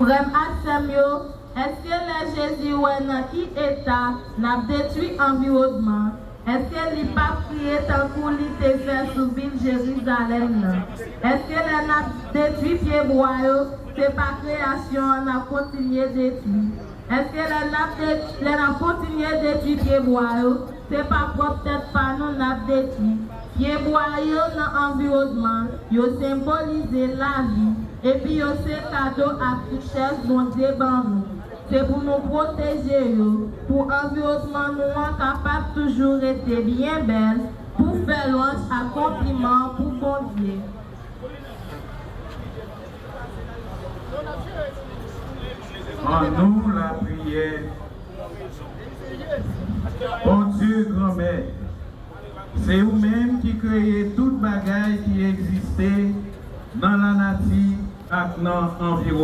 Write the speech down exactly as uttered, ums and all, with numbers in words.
Frè m ak sè m yo, èske lè Jezi wè nan ki eta n ap detwi anviwònman, èske li p ap kriye tankou li te fè sou vil Jerizalèm nan? Èske lè n ap detwi pyebwa yo, se pa kreyasyon an n ap kontinye detwi? Èske lè n ap de, lè n ap kontinye detwi pyebwa yo, se pa pwòp tèt pa nou n ap detwi? Pyebwa yo nan anviwònman yo senbolize lavi, epi yo se kado ak richès Bondye ban nou. Se pou nou pwoteje yo, pou anviwònman nou an kapab toujou rete byen bèl, pou fè lwanj ak konpliman pou Bondye. An nou lapriyè. Bondye Granmèt, se ou menm ki kreye tout bagay ki egziste nan lanati ak nan anviwònman.